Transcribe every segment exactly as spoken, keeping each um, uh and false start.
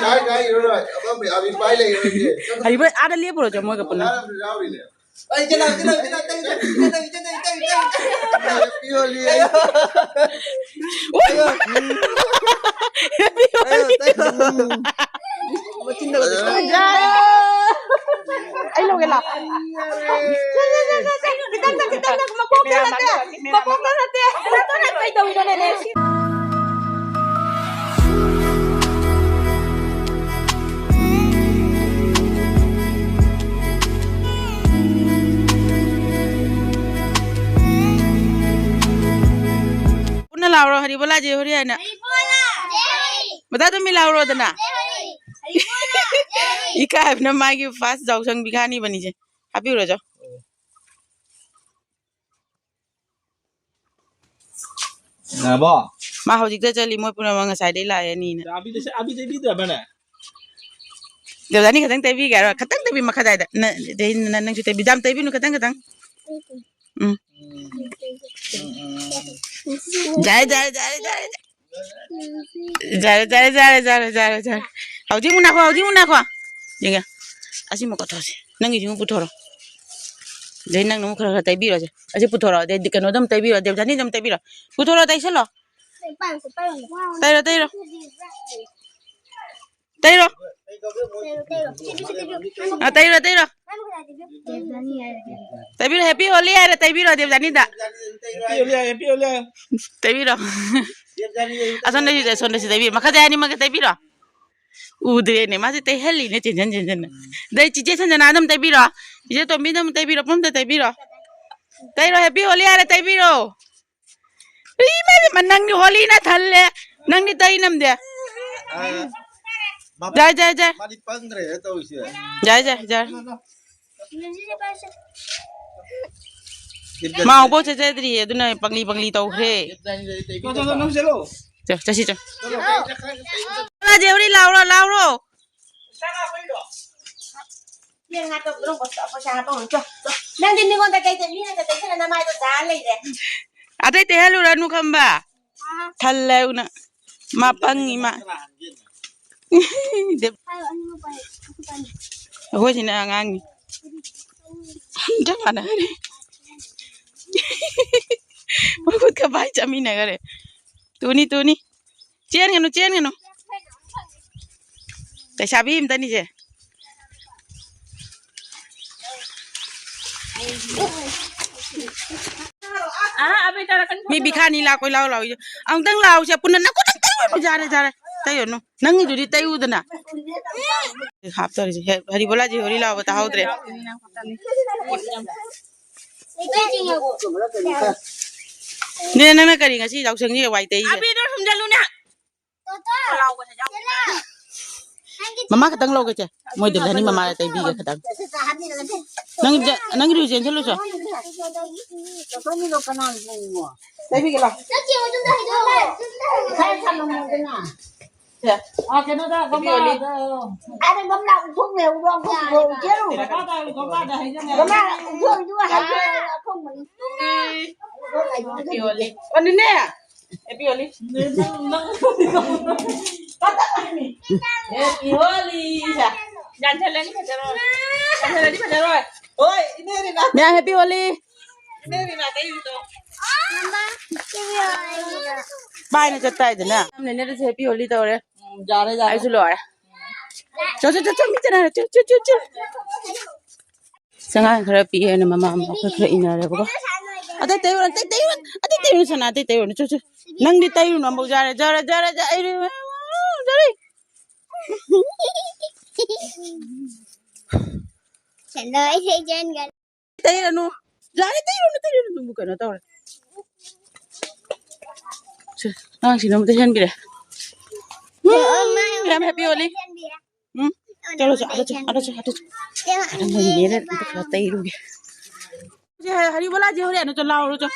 ꯀꯥꯏ ꯀꯥꯏ ꯏꯔꯨꯔꯣꯏ? ꯑꯃ ꯑꯕꯤ ꯄꯥꯏ ꯂꯩꯔꯣꯏꯒꯦ꯫ ꯑꯔꯤꯕ ꯑꯥꯗ ꯂꯦꯞꯄꯨꯔꯣ ꯆꯪꯉꯣꯏꯒ ꯄꯨꯟꯅ꯫ ꯌꯥꯎꯔꯤꯅꯦ꯫ ꯑꯩ ꯆꯠꯂꯣ, ꯆꯠꯂꯣ, ꯆꯠꯂꯣ, ꯆꯠꯂꯣ, ꯆꯠꯂꯣ, ꯆꯠꯂꯣ, ꯆꯠꯂꯣ, ꯆꯠꯂꯣ꯫ Happy Holi, ꯑꯩ꯫ ꯎꯏ! Happy Holi꯫ ꯃꯆꯤꯟꯗ ꯌꯥꯔꯦ꯫ ꯑꯩ ꯂꯧꯒꯦ ꯂꯥꯎ꯫ ꯈꯤꯇꯪꯗ, ꯈꯤꯇꯪꯗ, ꯃꯀꯣꯛꯇ ꯅꯠꯇꯦ, ꯃꯀꯣꯛꯇ ꯅꯠꯇꯦ꯫ ꯀꯩꯗꯧꯔꯤꯅꯣꯅꯦ? ꯄꯨꯟꯅ ꯂꯥꯎꯔꯣ, ꯍꯔꯤꯕꯣꯂꯥ ꯖꯦ ꯍꯣꯔꯤ ꯍꯥꯏꯅ꯫ ꯍꯔꯤꯕꯣꯂꯥ ꯖꯦ ꯍꯣꯔꯤ꯫ ꯃꯇꯥꯗꯨꯝ ꯃꯤ ꯂꯥꯎꯔꯣꯗꯅ꯫ ꯖꯦ ꯍꯣꯔꯤ꯫ ꯍꯔꯤꯕꯣꯂꯥ ꯖꯦ ꯍꯣꯔꯤ꯫ ꯏꯀꯥꯏꯕꯅ ꯃꯥꯒꯤ first ꯌꯥꯎꯁꯪ ꯄꯤꯈꯥꯅꯤꯕꯅꯤꯁꯦ꯫ ꯍꯥꯞꯄꯤꯔꯨꯔꯣ ꯆꯣ꯫ ꯌꯥꯔꯕꯣ? ꯃꯥ ꯍꯧꯖꯤꯛꯇ ꯆꯠꯂꯤ, ꯃꯣꯏ ꯄꯨꯝꯅꯃꯛ ꯉꯁꯥꯏꯗꯩ ꯂꯥꯛꯑꯦ ꯑꯅꯤꯅ꯫ ꯑꯕꯤꯗ-, ꯑꯕꯤ ꯇꯩꯕꯤꯗ꯭ꯔꯕꯅꯦ? ꯗꯦꯕꯖꯥꯅꯤ ꯈꯇꯪ ꯇꯩꯕꯤꯒꯦ ꯍꯥꯏꯔꯣ? ꯈꯇꯪ ꯇꯩꯕꯤ ꯃꯈꯥ ꯑꯗꯥꯏꯗ꯫ ꯅ-, ꯗꯩ ꯅ-, ꯅꯪꯁꯨ ꯇꯩꯕꯤ-, ꯌꯥꯝ ꯇꯩꯕꯤꯅꯨ, ꯈꯇꯪ ꯈꯇꯪ꯫ ꯎꯝ꯫ ꯌꯥꯔꯦ, ꯌꯥꯔꯦ, ꯌꯥꯔꯦ, ꯌꯥꯔꯦ꯫ ꯌꯥꯔꯦ, ꯌꯥꯔꯦ, ꯌꯥꯔꯦ, ꯌꯥꯔꯦ, ꯌꯥꯔꯦ, ꯌꯥꯔꯦ꯫ ꯍꯧꯖꯤꯛ ꯑꯃꯨꯛ ꯉꯥꯏꯈꯣ, ꯍꯧꯖꯤꯛ ꯑꯃꯨꯛ ꯉꯥꯏꯈꯣ꯫ ꯌꯦꯡꯒꯦ꯫ ꯑꯁꯤꯃꯨꯛ ꯀꯣꯊꯣꯛꯑꯁꯤ꯫ ꯅꯪꯒꯤꯁꯤ ꯑꯃꯨꯛ ꯄꯨꯊꯣꯔꯣ꯫ ꯑꯗꯩ ꯅꯪꯅ ꯑꯃꯨꯛ ꯈꯔ ꯈꯔ ꯇꯩꯕꯤꯔꯣꯁꯦ꯫ ꯑꯁꯤ ꯄꯨꯊꯣꯔꯣ꯫ ꯑꯗꯩ ꯀꯩꯅꯣꯗꯣ ꯑꯃꯨꯛ ꯇꯩꯕꯤꯔꯣ꯫ ꯗꯦꯕꯖꯥꯅꯤꯗꯣ ꯑꯃꯨꯛ ꯇꯩꯕꯤꯔꯣ꯫ ꯄꯨꯊꯣꯔꯣ, ꯇꯩꯁꯜꯂꯣ꯫ ꯇꯩꯔꯣ, ꯇꯩꯔꯣ꯫ ꯇꯩꯔꯣ꯫ ꯑ, ꯇꯩꯔꯣ, ꯇꯩꯔꯣ꯫ ꯇꯩꯕꯤꯔꯣ, Happy Holi ꯍꯥꯏꯔꯦ, ꯇꯩꯕꯤꯔꯣ ꯗꯦꯕꯖꯥꯅꯤꯗ꯫ Happy Holi, Happy Holi꯫ ꯇꯩꯕꯤꯔꯣ꯫ ꯑꯁꯣꯝꯗꯁꯨ, ꯑꯁꯣꯝꯗꯁꯨ ꯇꯩꯕꯤꯔꯣ꯫ ꯃꯈꯥꯗ ꯑꯅꯤꯃꯛꯀ ꯇꯩꯕꯤꯔꯣ꯫ ꯎꯗ꯭ꯔꯦꯅꯦ, ꯃꯥꯁꯦ ꯇꯩꯍꯜꯂꯤꯅꯦ ꯆꯦꯟꯖꯟ ꯆꯦꯟꯖꯟꯅ꯫ ꯑꯗꯩ ꯆꯤꯆꯦ ꯁꯟꯖꯅꯥꯗ ꯑꯃ ꯇꯩꯕꯤꯔꯣ꯫ ꯆꯤꯆꯦ ꯇꯣꯝꯕꯤꯗ ꯑꯃ ꯇꯩꯕꯤꯔꯣ, ꯄꯨꯝꯅꯃꯛꯇ ꯇꯩꯕꯤꯔꯣ꯫ ꯇꯩꯔꯣ, Happy Holi ꯍꯥꯏꯔꯦ, ꯇꯩꯕꯤꯔꯣ꯫ ꯏꯃꯥꯏ ꯄꯦꯝꯃ, ꯅꯪꯗꯤ ꯍꯣꯂꯤꯅ ꯊꯜꯂꯦ꯫ ꯅꯪꯗꯤ ꯇꯩ ꯅꯝꯗꯦ꯫ ꯑ, ꯃꯥ-, ꯌꯥꯏ, ꯌꯥꯏ, ꯌꯥꯏ꯫ ꯃꯥꯗꯤ ꯄꯪꯈ꯭ꯔꯦꯗ ꯇꯧꯔꯤꯁꯦ꯫ ꯌꯥꯏ, ꯌꯥꯏ, ꯌꯥꯏ꯫ ꯃꯥ ꯍꯧꯕ ꯆꯠꯆꯗ꯭ꯔꯤꯌꯦ, ꯑꯗꯨꯅ ꯄꯪꯂꯤ ꯄꯪꯂꯤ ꯇꯧꯈ꯭ꯔꯦ꯫ ꯆꯠ-, ꯆꯠꯁꯤ, ꯆꯠ-, ꯆꯠꯂꯣ, ꯆꯠꯈ꯭ꯔꯒꯦ, ꯆꯠꯈ꯭ꯔꯒꯦ꯫ ꯂꯥꯎꯔꯣ, ꯂꯥꯎꯔꯣ꯫ ꯌꯦꯟ ꯉꯥ ꯇꯧꯕꯗꯣ ꯄꯩꯁꯥ ꯍꯥꯞꯄ ꯍꯧꯔꯣ꯫ ꯆꯣ, ꯆꯣ꯫ ꯅꯪꯗꯤ ꯃꯤꯉꯣꯟꯗ ꯀꯩꯗ-, ꯃꯤꯅ ꯀꯩꯗ ꯇꯩꯁꯜꯂ ꯅꯃꯥꯏꯗꯣ ꯆꯥ ꯂꯩꯔꯦ꯫ ꯑꯇꯩ ꯇꯩꯍꯜꯂꯨꯔꯅꯨ ꯈꯝꯕ꯫ ꯑꯥ꯫ ꯊꯜꯂꯦ ꯎꯅ꯫ ꯃꯥ ꯄꯪꯉꯤ ꯃꯥ꯫ ꯑꯩꯈꯣꯏꯁꯤꯅ ꯑꯉꯥꯡꯅꯤ꯫ ꯆꯞ ꯃꯥꯟꯅꯈ꯭ꯔꯦ꯫ ꯃꯈꯨꯠꯀ ꯄꯥꯏ ꯆꯠꯃꯤꯟꯅꯈ꯭ꯔꯦ꯫ ꯇꯨꯅꯤ, ꯇꯨꯅꯤ꯫ ꯆꯦꯟꯒꯅꯨ, ꯆꯦꯟꯒꯅꯨ꯫ ꯂꯩꯁꯥꯕꯤ ꯑꯝꯇꯅꯤꯁꯦ꯫ ꯃꯤ ꯕꯤꯈꯥꯅꯤ ꯂꯥꯛꯄꯩ ꯂꯥꯎ ꯂꯥꯎ꯫ ꯑꯃꯨꯛꯇꯪ ꯂꯥꯎꯁꯦ ꯄꯨꯟꯅ꯫ ꯅꯈꯨꯠꯇꯪ ꯇꯩꯔꯨꯅꯨ꯫ ꯌꯥꯔꯦ, ꯌꯥꯔꯦ꯫ ꯇꯩꯔꯨꯅꯨ꯫ ꯅꯪꯒꯤꯗꯨꯗꯤ ꯇꯩꯌꯨꯗꯅ꯫ ꯍꯥꯞꯇꯣꯔꯤꯁꯦ꯫ ꯍꯦ, ꯍꯔꯤꯕꯣꯂꯥꯖꯤ ꯍꯣꯔꯤ ꯂꯥꯎꯕ ꯇꯥꯍꯧꯗ꯭ꯔꯦ꯫ ꯅꯦ, ꯅꯪꯅ ꯀꯔꯤ ꯉꯁꯤ ꯌꯥꯎꯁꯪꯒꯤ ꯋꯥꯏ ꯇꯩꯔꯤꯁꯦ? ꯑꯕꯦꯗꯣ ꯁꯨꯝꯖꯜꯂꯨꯅꯦ꯫ ꯃꯃꯥ ꯈꯛꯇꯪ ꯂꯧꯒꯦ ꯆꯦ꯫ ꯃꯣꯏꯗ ꯂꯩꯍꯟꯅꯤ, ꯃꯃꯥꯗ ꯇꯩꯕꯤꯒꯦ ꯈꯛꯇꯪ꯫ ꯅꯪ ꯖ-, ꯅꯪꯒꯤꯗꯨ ꯆꯦꯟꯁꯤꯜꯂꯨ ꯆꯣ꯫ ꯇꯩꯕꯤꯒꯦ ꯂꯥꯎ꯫ ꯁꯦ꯫ ꯑꯥ, ꯀꯩꯅꯣꯗ, ꯍꯦꯄꯤ ꯍꯣꯂꯤ꯫ ꯒꯝꯂꯥꯗ꯫ ꯑꯥꯗ ꯒꯝꯂꯥ ꯎꯊꯣꯛꯅꯦ, ꯎꯊꯣꯛ-, ꯎꯊꯣꯛ-, ꯎꯊꯣꯛ-, ꯒꯝꯂꯥꯗ ꯍꯩꯖꯤꯜꯂꯦ꯫ ꯒꯝꯂꯥ ꯎꯊꯣꯛꯏꯗꯨꯒ ꯍꯩꯖꯤꯜꯂꯦ, ꯑꯊꯣꯡꯕꯅꯤ꯫ ꯍꯦꯄꯤ ꯍꯣꯂꯤ꯫ ꯑꯗꯨꯅꯦ꯫ ꯍꯦꯄꯤ ꯍꯣꯂꯤ꯫ ꯍꯦꯄꯤ ꯍꯣꯂꯤ꯫ ꯌꯥꯟꯁꯤꯜꯂꯗꯤ ꯐꯖꯔꯣꯏ꯫ ꯌꯥꯟꯁꯤꯜꯂꯗꯤ ꯐꯖꯔꯣꯏ꯫ ꯍꯣꯏ, ꯏꯅꯦ ꯔꯤꯅꯥ꯫ ꯃꯌꯥꯝ ꯍꯦꯄꯤ ꯍꯣꯂꯤ꯫ ꯏꯅꯦ ꯔꯤꯅꯥ ꯇꯩꯔꯤꯗꯣ꯫ ꯄꯥꯏꯅ ꯆꯠꯄ ꯍꯥꯏꯗꯅ꯫ ꯅꯦꯅꯦꯗꯁꯨ ꯍꯦꯄꯤ ꯍꯣꯂꯤ ꯇꯧꯔꯦ꯫ ꯎꯝ, ꯌꯥꯔꯦ, ꯌꯥꯔꯦ꯫ ꯑꯩꯁꯨ ꯂꯣꯏꯔꯦ꯫ ꯆꯣ, ꯆꯣ, ꯆꯣ, ꯆꯣ, ꯃꯤ ꯆꯠꯅꯔꯦ꯫ ꯆꯣ, ꯆꯣ, ꯆꯣ, ꯆꯣ꯫ ꯆꯉꯥꯡ ꯈꯔ ꯄꯤꯛꯑꯦꯅ ꯃꯃꯥ ꯃꯄꯥ ꯈꯔ ꯏꯟꯅꯔꯦꯕꯀꯣ꯫ ꯑꯇꯩ ꯇꯩꯔꯨꯔꯅꯨ, ꯑꯇꯩ ꯇꯩꯔꯨꯔꯅꯨ, ꯑꯇꯩ ꯇꯩꯔꯨꯔꯅꯨ, ꯁꯅꯥ, ꯑꯇꯩ ꯇꯩꯔꯨꯔꯅꯨ꯫ ꯆꯨ, ꯆꯨ꯫ ꯅꯪꯗꯤ ꯇꯩꯔꯨꯅꯨ ꯑꯃꯨꯛ꯫ ꯌꯥꯔꯦ, ꯖꯔ, ꯖꯔ, ꯖꯔ, ꯑꯩ ꯖꯔ꯫ ꯁꯦꯟꯗꯣꯏ ꯁꯦꯟꯖꯟꯒꯅꯤ꯫ ꯇꯩꯔꯅꯨ꯫ ꯌꯥꯔꯦ, ꯇꯩꯔꯨꯅꯨ, ꯇꯩꯔꯨꯅꯨ꯫ ꯑꯗꯨꯕꯨ ꯀꯩꯅꯣ ꯇꯧꯔꯦ꯫ ꯁꯦ, ꯑꯉꯥꯡꯁꯤꯅ ꯑꯃꯨꯛ ꯇꯩꯁꯟꯕꯤꯔꯦ꯫ ꯎꯝ, ꯌꯥꯝ ꯍꯦꯄꯤ ꯍꯣꯂꯤ꯫ ꯎꯝ, ꯆꯠꯂꯣ, ꯆꯠꯂꯣ, ꯑꯥꯗ ꯆꯠꯂꯣ, ꯑꯥꯗ ꯆꯠꯂꯣ, ꯑꯥꯗ ꯆꯠꯂꯣ꯫ ꯑꯥꯗ ꯃꯣꯏ ꯅꯦꯅꯦꯗ ꯑꯝꯇ ꯈꯔ ꯇꯩꯔꯨꯒꯦ꯫ ꯁꯦ, ꯍꯔꯤꯕꯣꯂꯥ, ꯖꯦ ꯍꯣꯔꯦꯟ ꯆꯠꯂꯣ, ꯂꯥꯎꯔꯣ ꯆꯣ꯫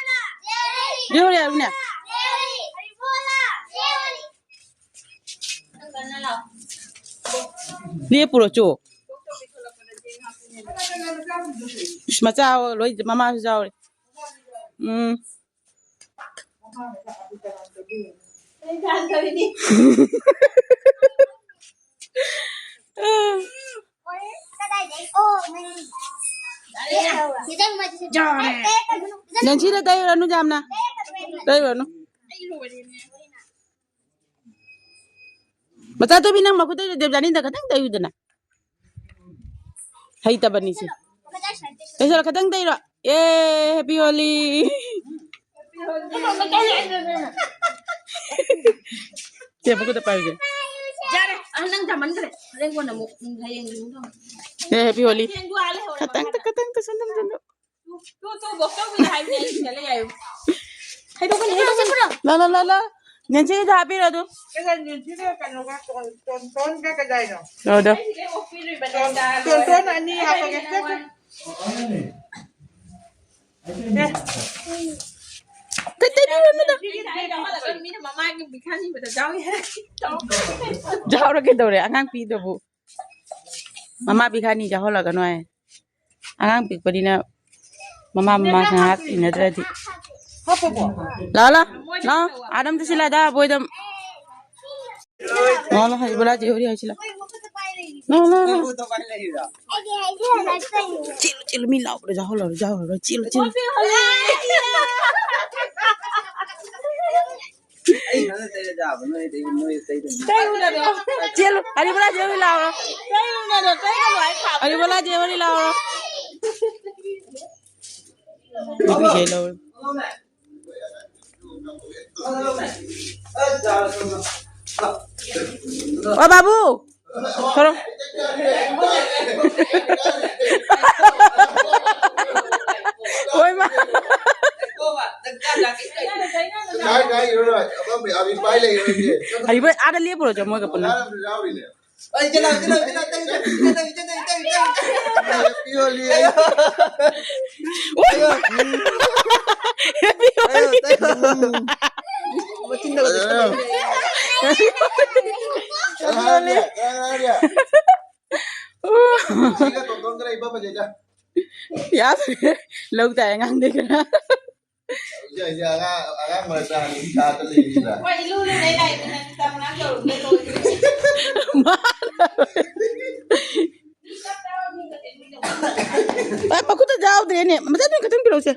ꯖꯦ ꯍꯣꯔꯦꯟ꯫ ꯂꯦꯞꯄꯨꯔꯣ ꯆꯣ꯫ ꯏꯁ, ꯃꯆꯥ ꯂꯣꯏ, ꯃꯃꯥꯁꯨ ꯌꯥꯎꯔꯦ꯫ ꯎꯝ꯫ ꯅꯦꯟꯁꯤꯗ ꯇꯩꯔꯨꯔꯅꯨ ꯌꯥꯝꯅ꯫ ꯇꯩꯔꯨꯔꯅꯨ꯫ ꯃꯆꯥ ꯇꯣꯝꯕꯤ, ꯅꯪ ꯃꯈꯨꯠꯇ ꯗꯦꯕꯖꯥꯅꯤꯗ ꯈꯇꯪ ꯇꯩꯌꯨꯗꯅ꯫ ꯍꯩꯇꯕꯅꯤ ꯁꯤ꯫ ꯇꯩꯁꯜꯂꯣ, ꯈꯇꯪ ꯇꯩꯔꯣ꯫ ꯑꯦ, happy Holi꯫ ꯁꯦ, ꯃꯈꯨꯠꯇ ꯄꯥꯏꯌꯨꯁꯦ꯫ ꯌꯥꯔꯦ, ꯑꯍꯟ ꯅꯪ ꯌꯥꯝꯃꯟꯈ꯭ꯔꯦ꯫ ꯍꯣꯔꯦꯟ ꯀꯣꯟꯅ ꯑꯃꯨꯛ, ꯎꯝ, ꯍꯌꯦꯡ ꯑꯃꯨꯛ ꯇꯧ꯫ ꯑꯦ, happy Holi꯫ ꯍꯌꯦꯡꯗꯨ ꯑꯥ ꯂꯩꯍꯧꯔꯦ ꯈꯇꯪꯇ, ꯃꯈꯥꯗ꯫ ꯈꯇꯪꯇ ꯁꯨꯝ ꯅꯝꯁꯤꯜꯂꯨ꯫ ꯇꯨ, ꯇꯨ, ꯇꯨ, ꯕꯣꯛꯁ ꯇꯧꯕꯤꯔꯦ ꯍꯥꯏꯕꯅꯦ ꯑꯩ ꯁꯤꯗ ꯂꯩ ꯍꯥꯏꯌꯨ꯫ ꯈꯥꯏꯗꯣꯛꯀꯅꯤ, ꯈꯥꯏꯗꯣꯛꯀꯅꯤ꯫ ꯂꯥ, ꯂꯥ, ꯂꯥ, ꯂꯥ꯫ ꯅꯦꯟꯁꯤꯒꯤꯁꯨ ꯍꯥꯞꯄꯤꯔꯣ ꯑꯗꯨ꯫ ꯀꯩꯅꯣ, ꯅꯦꯟꯁꯤꯒ ꯀꯩꯅꯣꯒ ꯇꯣꯟ-, ꯇꯣꯟ-, ꯇꯣꯟꯒ ꯀꯩꯗꯧ ꯍꯥꯏꯅꯣ? ꯑꯗꯣ꯫ ꯑꯩ ꯁꯤꯗꯩ ꯑꯣꯛꯄꯤꯔꯨꯏꯕ ꯇꯣꯟ-, ꯅꯦꯟꯁꯤꯒ ꯇꯣꯟ-, ꯇꯣꯟ ꯑꯅꯤ ꯍꯥꯞꯄꯒꯦ꯫ ꯑꯦ꯫ ꯀꯩ ꯇꯩꯕꯤꯔꯨꯅꯨꯗ꯫ ꯃꯤꯅ ꯃꯃꯥꯒꯤ ꯄꯤꯈꯥꯅꯤꯕꯗ ꯌꯥꯎꯏ ꯍꯥꯏ꯫ ꯌꯥꯎꯔ ꯀꯩꯗꯧꯔꯦ? ꯑꯉꯥꯡ ꯄꯤꯗꯕꯨ꯫ ꯃꯃꯥ ꯄꯤꯈꯥꯅꯤ ꯆꯥꯍꯜꯂꯒꯅꯨ ꯍꯥꯏ꯫ ꯑꯉꯥꯡ ꯄꯤꯛꯄꯅꯤꯅ ꯃꯃꯥ ꯃꯃꯥ ꯉꯥꯏꯍꯥꯛ ꯏꯟꯅꯗ꯭ꯔꯗꯤ꯫ ꯍꯥꯞꯄꯕꯣ? ꯂꯥꯛꯑꯣ, ꯂꯥꯛꯑꯣ, ꯂꯥꯛꯑꯣ꯫ ꯑꯥꯗꯝ ꯆꯠꯁꯤꯜꯂ ꯑꯗꯥ ꯕꯣꯏꯗꯝ꯫ ꯂꯥꯛꯑꯣ, ꯂꯥꯛꯑꯣ, ꯏꯕꯣꯂꯥ ꯖꯦ ꯍꯣꯏ ꯍꯥꯏꯁꯤꯜꯂ꯫ ꯂꯥꯛꯑꯣ, ꯂꯥꯛꯑꯣ, ꯂꯥꯛꯑꯣ꯫ ꯆꯦꯜꯂꯨ, ꯆꯦꯜꯂꯨ, ꯃꯤ ꯂꯥꯛꯄꯗ ꯌꯥꯎꯍꯜꯂꯔꯣꯏ, ꯌꯥꯎꯍꯜꯂꯔꯣꯏ, ꯆꯦꯜꯂꯨ, ꯆꯦꯜꯂꯨ꯫ ꯑꯩ ꯈꯛꯇ ꯇꯩꯔ ꯆꯥꯕ, ꯅꯣꯏ ꯑꯇꯩ, ꯅꯣꯏ ꯑꯇꯩꯗꯨꯅꯤ꯫ ꯆꯦꯜꯂꯨ, ꯑꯔꯤꯕꯂꯥ ꯆꯦꯜꯂꯨ ꯂꯥꯎꯔꯣ꯫ ꯑꯔꯤꯕꯂꯥ ꯆꯦꯜꯂꯨ ꯂꯥꯎꯔꯣ꯫ ꯅꯨꯄꯤꯁꯦ ꯂꯧꯔꯦ꯫ ꯑꯣ ꯕꯥꯕꯨ! ꯊꯣꯔꯛꯑꯣ꯫ ꯍꯣꯏ, ꯃꯥ꯫ ꯀꯥꯏ, ꯀꯥꯏ ꯏꯔꯨꯔꯣꯏ? ꯑꯄꯥꯝꯕ ꯌꯥꯎꯔꯗꯤ ꯄꯥꯏ ꯂꯩꯔꯣꯏꯒꯦ꯫ ꯑꯔꯤꯕ ꯑꯥꯗ ꯂꯦꯞꯄꯨꯔꯣ, ꯆꯣ, ꯃꯣꯏꯒ ꯄꯨꯟꯅ꯫ ꯌꯥꯎꯔꯤꯅꯦ꯫ ꯑꯩ ꯆꯦꯜꯂꯣ, ꯆꯦꯜꯂꯣ, ꯆꯦꯜꯂꯣ, ꯆꯦꯜꯂꯣ, ꯆꯦꯜꯂꯣ꯫ Happy Holi꯫ ꯑꯣꯏ! Happy Holi꯫ ꯃꯆꯤꯟꯗꯒ ꯇꯧꯁꯜꯂꯛꯏꯅꯦ꯫ ꯀꯅꯥ ꯍꯥꯏꯔꯒꯦ? ꯀꯅꯥ ꯍꯥꯏꯔꯒꯦ? ꯁꯤꯒ ꯇꯣꯡ ꯇꯣꯡ ꯈꯔ ꯏꯄꯥ ꯐꯖꯩꯗ꯫ ꯌꯥꯗ꯭ꯔꯦ꯫ ꯂꯧ ꯇꯥꯏ ꯑꯉꯥꯡꯗꯩ ꯈꯔ꯫ ꯍꯧꯖꯤꯛ ꯍꯧꯖꯤꯛ ꯑꯉꯥꯡ, ꯑꯉꯥꯡ ꯃꯔꯛꯇ ꯍꯅꯨꯕꯤ ꯁꯥꯔꯒ ꯂꯩꯔꯤꯁꯤꯅ꯫ ꯍꯣꯏ, ꯏꯂꯨ ꯂꯨ ꯂꯩ ꯂꯥꯛꯏꯗꯨꯅ ꯆꯥꯛ ꯃꯅꯥꯛ ꯌꯧꯔꯨꯕꯗ ꯂꯣꯏꯔꯦ꯫ ꯃꯥꯅ꯫ ꯃꯤ ꯆꯥꯛ ꯆꯥꯕ ꯃꯤꯒꯁꯦ ꯃꯤꯅ ꯏꯅꯦ, ꯃꯆꯥ ꯅꯨꯄꯤ ꯈꯛꯇꯪ ꯄꯤꯔꯛꯎꯁꯦ꯫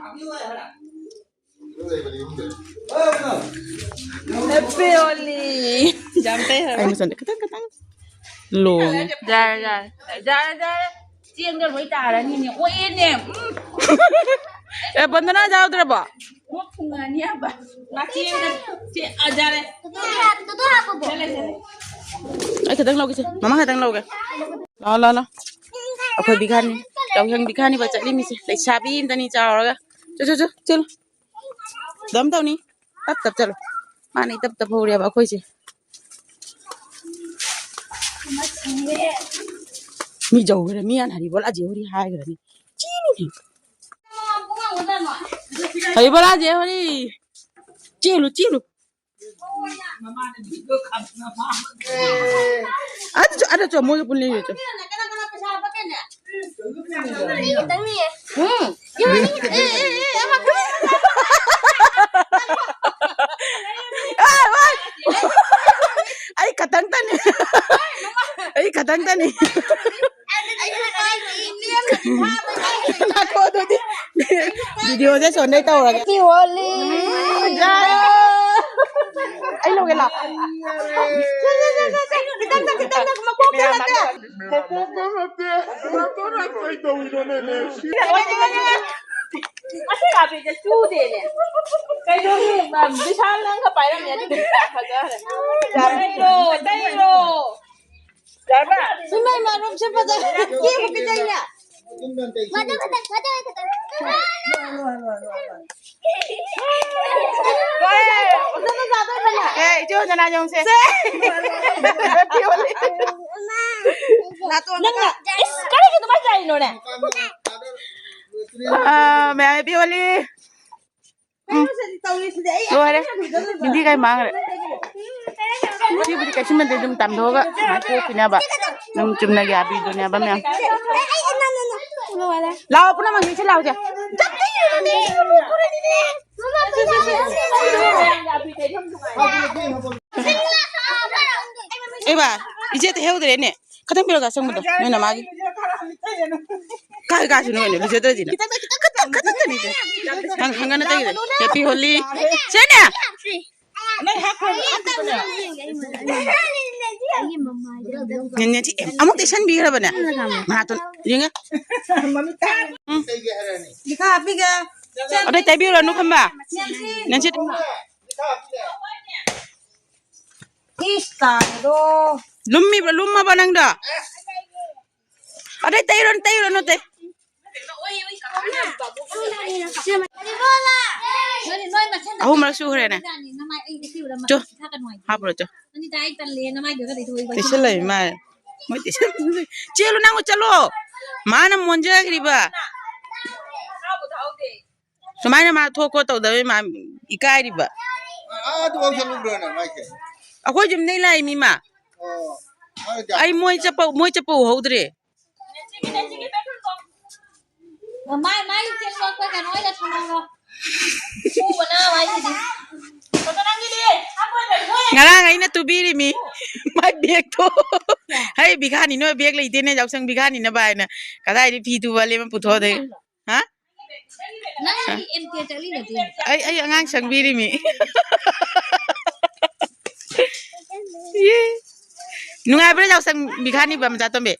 Happy Holi꯫ ꯌꯥꯝ ꯇꯩ ꯍꯥꯏꯕ꯫ ꯑꯩ ꯃꯆꯟꯗ ꯈꯤꯇꯪ ꯈꯤꯇꯪ ꯂꯣꯡꯉꯦ꯫ ꯌꯥꯔꯦ, ꯌꯥꯔꯦ꯫ ꯌꯥꯔꯦ, ꯌꯥꯔꯦ꯫ ꯆꯦꯡꯗ ꯂꯣꯏ ꯇꯥꯔꯅꯤꯅꯦ꯫ ꯑꯣꯛꯑꯦꯅꯦ꯫ ꯎꯝ꯫ ꯑꯦ, ꯕꯟꯗꯅꯥ ꯌꯥꯎꯗ꯭ꯔꯕꯣ? ꯑꯣꯛ ꯊꯨꯡꯉꯅꯤ ꯍꯥꯏꯕ꯫ ꯉꯥꯆꯦꯡꯗ ꯆꯦ-, ꯑ, ꯌꯥꯔꯦ꯫ ꯆꯠꯂꯦ, ꯆꯠꯂꯦ꯫ ꯑꯩ ꯈꯤꯇꯪ ꯂꯧꯒꯦꯁꯦ꯫ ꯃꯃꯥ ꯈꯤꯇꯪ ꯂꯧꯒꯦ꯫ ꯂꯥꯎ, ꯂꯥꯎ, ꯂꯥꯎ꯫ ꯑꯩꯈꯣꯏ ꯕꯤꯈꯥꯅꯤ꯫ ꯌꯥꯎꯁꯪ ꯕꯤꯈꯥꯅꯤꯕ ꯆꯠꯂꯤꯃꯤꯁꯦ꯫ ꯂꯩꯁꯥꯕꯤ ꯑꯝꯇꯅꯤ ꯆꯥꯎꯔꯒ꯫ ꯆꯨ, ꯆꯨ, ꯆꯨ, ꯆꯨ꯫ ꯑꯗꯨꯝ ꯇꯧꯅꯤ꯫ ꯇꯞ ꯇꯞ ꯆꯠꯂꯨ꯫ ꯃꯥꯅ ꯏꯇꯞ ꯇꯞ ꯍꯧꯔꯦꯕ ꯑꯩꯈꯣꯏꯁꯦ꯫ ꯃꯤ ꯌꯧꯈ꯭ꯔꯦ, ꯃꯤ ꯍꯥꯟꯅ ꯍꯔꯤꯕꯣꯂꯥ ꯖꯦ ꯍꯣꯔꯤ ꯍꯥꯏꯈ꯭ꯔꯅꯤ꯫ ꯆꯦꯜꯂꯨꯅꯦ꯫ ꯍꯔꯤꯕꯣꯂꯥ ꯖꯦ ꯍꯣꯔꯤ꯫ ꯆꯦꯜꯂꯨ, ꯆꯦꯜꯂꯨ꯫ ꯑꯗꯨ ꯆꯣ, ꯑꯗꯨ ꯆꯣ, ꯃꯣꯏꯒ ꯄꯨꯟꯅ ꯂꯩꯔꯨ ꯆꯣ꯫ ꯎꯝ꯫ ꯑꯩ ꯈꯇꯪꯇꯅꯤ꯫ ꯑꯩ ꯈꯇꯪꯇꯅꯤ꯫ ꯉꯥꯏꯈꯣ ꯑꯗꯨꯗꯤ꯫ ꯚꯤꯗꯤꯑꯣꯁꯦ ꯁꯣꯝꯗꯩ ꯇꯧꯔꯒꯦ꯫ Happy Holi꯫ ꯎꯝ, ꯌꯥꯔꯦ꯫ ꯑꯩ ꯂꯧꯒꯦ ꯂꯥꯎ꯫ ꯈꯤꯇꯪꯗ, ꯈꯤꯇꯪꯗ ꯃꯀꯣꯛ ꯊꯣꯛꯂꯛꯀꯦ꯫ ꯃꯀꯣꯛ ꯊꯣꯛꯂꯛꯀꯦ꯫ ꯀꯩꯗꯧꯔꯤꯅꯣꯅꯦ? ꯑꯁꯤ ꯂꯥꯛꯄꯤꯁꯦ ꯆꯨꯗꯦꯅꯦ꯫ ꯀꯩꯅꯣꯒꯤ, ꯕꯤꯁꯥꯜ ꯅꯪꯒ ꯄꯥꯏꯔꯝꯃꯦ ꯑꯗꯨꯗꯤ ꯐꯖꯈ꯭ꯔꯦ꯫ ꯇꯩꯔꯣ, ꯇꯩꯔꯣ꯫ ꯁꯨꯝꯕꯩ ꯃꯔꯨꯞꯁꯦ ꯐꯖꯅ ꯀꯦꯕ ꯄꯤꯖꯩꯅꯦ꯫ ꯃꯊꯪ ꯈꯛꯇꯪ, ꯃꯊꯪ ꯈꯛꯇꯪ꯫ ꯐꯖꯅ ꯆꯥꯗꯣꯏꯔꯣ ꯅꯪ? ꯑꯦ, ꯏꯆꯦ ꯍꯣꯏ ꯅꯅꯥ ꯌꯦꯡꯉꯨꯁꯦ꯫ ꯅꯪꯅ, ꯏꯁ, ꯀꯔꯤꯒꯤ ꯑꯗꯨꯃꯥꯏꯅ ꯆꯥꯏꯅꯣꯅꯦ? ꯑꯥ, ꯃꯌꯥꯝ ꯍꯦꯄꯤ ꯍꯣꯂꯤ꯫ ꯎꯝ꯫ ꯂꯣꯏꯔꯦ꯫ ꯃꯤꯗꯤ ꯀꯩ ꯃꯥꯡꯈ꯭ꯔꯦ? ꯁꯤꯕꯨꯗꯤ ꯀꯩꯁꯨ ꯅꯠꯇꯦ, ꯑꯗꯨꯝ ꯇꯥꯝꯊꯣꯛꯑꯒ ꯁꯨꯃꯥꯏꯅ ꯊꯣꯛꯈꯤꯅꯦꯕ꯫ ꯑꯗꯨꯝ ꯆꯨꯝꯅꯒꯤ ꯑꯕꯤꯗꯨꯅꯦꯕ ꯃꯌꯥꯝ꯫ ꯂꯥꯛꯑꯣ, ꯄꯨꯝꯅꯃꯛ ꯌꯦꯡꯁꯤ ꯂꯥꯛꯑꯣꯁꯦ꯫ ꯑꯦꯕꯥ, ꯏꯆꯦ ꯇꯩꯍꯧꯗ꯭ꯔꯦꯅꯦ꯫ ꯈꯇꯪ ꯄꯤꯔꯛꯑꯣ, ꯑꯁꯪꯕꯗꯣ, ꯅꯣꯏ ꯅꯃꯥꯒꯤ꯫ ꯀꯥꯏ ꯀꯥꯏꯁꯨꯅꯣ ꯀꯩꯅꯣ, ꯂꯨꯖꯗ꯭ꯔꯗꯤꯅ꯫ ꯈꯤꯇꯪ, ꯈꯤꯇꯪ, ꯈꯤꯇꯪ, ꯈꯤꯇꯪ, ꯈꯤꯇꯪ, ꯈꯤꯇꯪ, ꯈꯤꯇꯪ, ꯈꯤꯇꯪ, ꯈꯤꯇꯪ, ꯈꯤꯇꯪ, ꯈꯤꯇꯪ, ꯈꯤꯇꯪ, ꯈꯤꯇꯪ, ꯈꯤꯇꯪ, ꯈꯤꯇꯪ, ꯈꯤꯇꯪ, ꯈꯤꯇꯪ, ꯅꯪ ꯍꯥꯞꯈ꯭ꯔꯣ, ꯍꯥꯞꯈ꯭ꯔꯣ꯫ ꯅꯦꯅꯦ, ꯁꯤ ꯑꯃꯨꯛ ꯇꯩꯁꯟꯕꯤꯈ꯭ꯔꯕꯅꯦ꯫ ꯃꯅꯥꯇꯣꯟ ꯌꯦꯡꯉꯦ꯫ ꯎꯝ꯫ ꯃꯤꯈꯥ ꯍꯥꯞꯄꯤꯒꯦ꯫ ꯑꯗꯩ ꯇꯩꯕꯤꯔꯨꯔꯅꯨ ꯈꯝꯕ꯫ ꯅꯦꯟꯁꯤ꯫ ꯏꯁ, ꯇꯥꯔꯦꯗꯣ꯫ ꯂꯨꯝꯃꯤꯕ꯭ꯔꯣ, ꯂꯨꯝꯃꯕꯣ ꯅꯪꯗꯣ? ꯑꯗꯩ ꯇꯩꯔꯨꯔꯅꯨ, ꯇꯩꯔꯨꯔꯅꯨ, ꯇꯩ꯫ ꯑꯍꯨꯝꯂꯛ ꯁꯨꯈ꯭ꯔꯦꯅꯦ꯫ ꯆꯣ, ꯍꯥꯞꯄꯨꯔꯣ, ꯆꯣ꯫ ꯇꯩꯁꯜꯂꯛꯏ ꯃꯥ꯫ ꯃꯣꯏ ꯇꯩꯁꯜ-, ꯆꯦꯜꯂꯨ ꯅꯪꯕꯨ ꯆꯠꯂꯣ꯫ ꯃꯥꯅ ꯃꯣꯟꯖꯈ꯭ꯔꯤꯕ꯫ ꯁꯨꯃꯥꯏꯅ ꯃꯥ ꯊꯣꯛ ꯈꯣꯠ ꯇꯧꯗꯕꯩ ꯃꯥ ꯏꯀꯥꯏꯔꯤꯕ꯫ ꯑꯥ, ꯑꯗꯨꯐꯥꯎ ꯆꯠꯂꯨꯕ꯭ꯔꯣ ꯅꯪ ꯍꯥꯏꯁꯦ? ꯑꯩꯈꯣꯏ ꯌꯨꯝꯗꯩ ꯂꯥꯛꯏ ꯃꯤ ꯃꯥ꯫ ꯑꯣ, ꯃꯥꯅ ꯀꯌꯥ? ꯑꯩ ꯃꯣꯏ ꯆꯠꯄ, ꯃꯣꯏ ꯆꯠꯄ ꯎꯍꯧꯗ꯭ꯔꯦ꯫ ꯃꯥꯏ, ꯃꯥꯏ ꯆꯦ ꯁꯣꯛꯄ ꯀꯩꯅꯣ ꯑꯣꯏꯅ ꯊꯝꯍꯧꯔꯣ꯫ ꯎꯕꯅ ꯍꯥꯏꯁꯤꯗꯤ꯫ ꯉꯔꯥꯡ ꯑꯩꯅ ꯇꯨꯕꯤꯔꯤꯃꯤ꯫ ꯃꯥꯏ ꯕꯦꯒꯇꯣ꯫ ꯍꯩ, ꯕꯤꯈꯥꯅꯤ ꯅꯣꯏ ꯕꯦꯒ ꯂꯩꯇꯦꯅꯦ, ꯌꯥꯎꯁꯪ ꯕꯤꯈꯥꯅꯤꯅ ꯕꯥꯏꯅ꯫ ꯀꯗꯥꯏꯗꯩ ꯐꯤ ꯇꯨꯕ ꯂꯦꯝꯃ ꯄꯨꯊꯣꯛꯑꯗꯣꯏ? ꯍꯥ? ꯅꯪ ꯑꯦꯝ ꯇꯤ ꯑꯦ ꯆꯠꯂꯤꯅꯗꯤ꯫ ꯑꯩ, ꯑꯩ ꯑꯉꯥꯡ ꯁꯪꯕꯤꯔꯤꯃꯤ꯫ ꯌꯦ꯫ ꯅꯨꯡꯉꯥꯏꯕ꯭ꯔꯥ ꯌꯥꯎꯁꯪ ꯕꯤꯈꯥꯅꯤꯕ ꯃꯆꯥ ꯇꯣꯝꯕꯤ?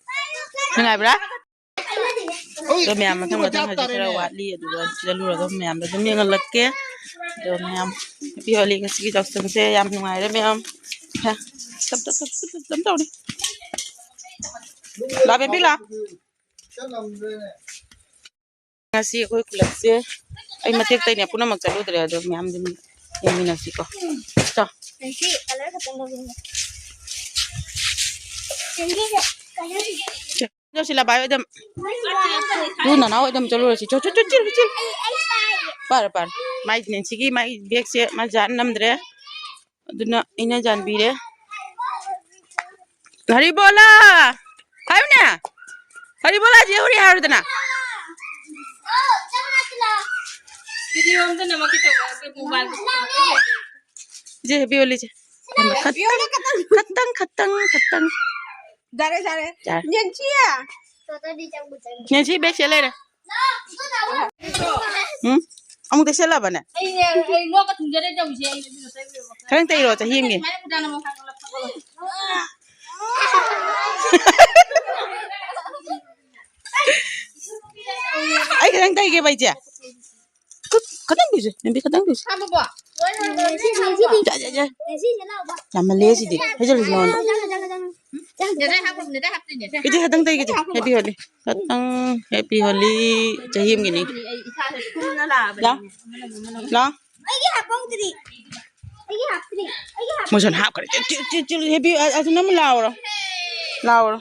ꯅꯨꯡꯉꯥꯏꯕ꯭ꯔꯥ? ꯑꯗꯣ ꯃꯌꯥꯝ ꯃꯊꯪ ꯃꯊꯪ ꯍꯧꯖꯤꯛ ꯈꯔ ꯋꯥꯠꯂꯤ, ꯑꯗꯨꯒ ꯆꯠꯂꯨꯔꯒ ꯃꯌꯥꯝꯗꯣ ꯑꯗꯨꯝ ꯌꯦꯡꯍꯜꯂꯛꯀꯦ꯫ ꯑꯗꯣ ꯃꯌꯥꯝ ꯍꯦꯄꯤ ꯍꯣꯂꯤ ꯉꯁꯤꯒꯤ ꯌꯥꯎꯁꯪꯁꯦ ꯌꯥꯝ ꯅꯨꯡꯉꯥꯏꯔꯦ ꯃꯌꯥꯝ꯫ ꯍꯦ, ꯇꯞ ꯇꯞ ꯇꯞ ꯇꯞ ꯇꯞ ꯇꯧꯔꯦ꯫ ꯂꯥ ꯕꯦꯕꯤ ꯂꯥ꯫ ꯉꯁꯤ ꯑꯩꯈꯣꯏ ꯈꯨꯂꯛꯁꯦ ꯑꯩ ꯃꯇꯦꯛꯇꯩꯅꯦ ꯄꯨꯝꯅꯃꯛ ꯆꯠꯂꯨꯗ꯭ꯔꯦ, ꯑꯗꯣ ꯃꯌꯥꯝ ꯑꯗꯨꯝ ꯌꯦꯡꯃꯤꯟꯅꯁꯤꯀꯣ꯫ ꯆꯣ꯫ ꯆꯦꯡꯒꯤꯁꯦ ꯀꯂꯔ ꯈꯛꯇꯪ ꯂꯧꯒꯦ꯫ ꯆꯦꯡꯒꯤꯁꯦ ꯀꯂꯔ ꯖꯣꯁꯤꯂꯥ ꯚꯥꯏ ꯍꯣꯏꯗ, ꯇꯨ ꯅꯅꯥꯎ ꯍꯣꯏꯗ ꯑꯃꯨꯛ ꯆꯠꯂꯨꯔꯁꯤ꯫ ꯆꯣ, ꯆꯣ, ꯆꯣ, ꯆꯦꯜꯂꯨ, ꯆꯦꯜꯂꯨ꯫ ꯄꯥꯔꯣ, ꯄꯥꯔꯣ꯫ ꯃꯥꯏ ꯅꯦꯟꯁꯤꯒꯤ ꯃꯥꯏ ꯕꯦꯒꯁꯦ ꯃꯥ ꯌꯥꯟ ꯅꯝꯗ꯭ꯔꯦ꯫ ꯑꯗꯨꯅ ꯑꯩꯅ ꯌꯥꯟꯕꯤꯔꯦ꯫ ꯍꯔꯤꯕꯣꯂꯥ! ꯍꯥꯏꯌꯨꯅꯦ꯫ ꯍꯔꯤꯕꯣꯂꯥꯁꯤ ꯌꯧꯔꯦ ꯍꯥꯏꯔꯨꯗꯅ꯫ ꯚꯤꯗꯤꯑꯣ ꯑꯝꯇ ꯅꯝꯃꯛꯀꯦ ꯇꯧꯕ, ꯑꯗꯨ ꯃꯣꯕꯥꯏꯜꯗ ꯏꯆꯦ, ꯍꯦꯄꯤ ꯍꯣꯂꯤꯁꯦ꯫ ꯈꯇꯪ, ꯈꯇꯪ, ꯈꯇꯪ, ꯈꯇꯪ꯫ ꯌꯥꯔꯦ, ꯌꯥꯔꯦ꯫ ꯌꯥꯔꯦ꯫ ꯌꯦꯡꯁꯤ꯫ ꯅꯦꯟꯁꯤ ꯕꯦꯛ ꯁꯦ ꯂꯩꯔꯦ꯫ ꯎꯝ? ꯑꯃꯨꯛꯇ ꯁꯦꯠꯂꯕꯅꯦ? ꯑꯩꯅꯦ, ꯑꯩ ꯂꯣꯛꯀ ꯊꯨꯡꯖꯔꯦ ꯇꯧꯔꯤꯁꯦ, ꯑꯩ ꯑꯗꯨꯅ ꯇꯩꯕꯤꯔꯣ꯫ ꯈꯔ ꯇꯩꯔꯣ, ꯆꯍꯤ ꯑꯃꯒꯤ꯫ ꯁꯨꯃꯥꯏꯅ ꯈꯨꯗꯥꯡ ꯑꯃ ꯈꯥꯡꯒꯠꯂ ꯊꯝꯃꯒ꯫ ꯑꯩ ꯈꯤꯇꯪ ꯇꯩꯒꯦꯕ, ꯏꯆꯦ꯫ ꯈꯨꯠ ꯈꯇꯪ ꯄꯤꯁꯦ, ꯅꯦꯝꯕꯤ, ꯈꯇꯪ ꯄꯤꯁꯦ꯫ ꯍꯥꯞꯄꯕꯣ? ꯂꯣꯏ, ꯂꯣꯏ, ꯂꯣꯏ, ꯂꯣꯏ, ꯂꯣꯏ, ꯂꯣꯏ꯫ ꯌꯥ, ꯌꯥ, ꯌꯥ꯫ ꯌꯥꯝꯃꯜꯂꯦ ꯁꯤꯗꯤ꯫ ꯍꯥꯏꯖꯜꯂꯨꯁꯤ ꯅꯉꯣꯟꯗ꯫ ꯅꯦꯇꯥꯏ ꯍꯥꯞꯄꯣ, ꯅꯦꯇꯥꯏ ꯍꯥꯞꯇꯣꯏꯅꯦ, ꯁꯦ꯫ ꯏꯆꯦ, ꯈꯇꯪ ꯇꯩꯒꯦ, ꯏꯆꯦ꯫ ꯍꯦꯄꯤ ꯍꯣꯂꯤ꯫ ꯈꯇꯪ ꯍꯦꯄꯤ ꯍꯣꯂꯤ꯫ ꯆꯍꯤ ꯑꯃꯒꯤꯅꯤ꯫ ꯑꯩ ꯏꯁꯥꯁꯦ ꯊꯨꯝꯅ ꯂꯥꯛꯑꯕꯅꯤꯅꯦ꯫ ꯂꯥ꯫ ꯂꯥ꯫ ꯑꯩꯒꯤ ꯍꯥꯞꯄꯧꯗ꯭ꯔꯤ꯫ ꯑꯩꯒꯤ ꯍꯥꯞꯇ꯭ꯔꯤ꯫ ꯑꯩꯒꯤ ꯍꯥꯞꯇ꯭ꯔꯤ꯫ ꯃꯣꯏꯁꯣꯟ ꯍꯥꯞꯈ꯭ꯔꯦ꯫ ꯆꯤꯜ, ꯆꯤꯜ, ꯆꯤꯜ, ꯍꯦꯄꯤ, ꯑ-, ꯑꯗꯨ ꯅꯝꯃ ꯂꯥꯎꯔꯣ꯫ ꯂꯥꯎꯔꯣ꯫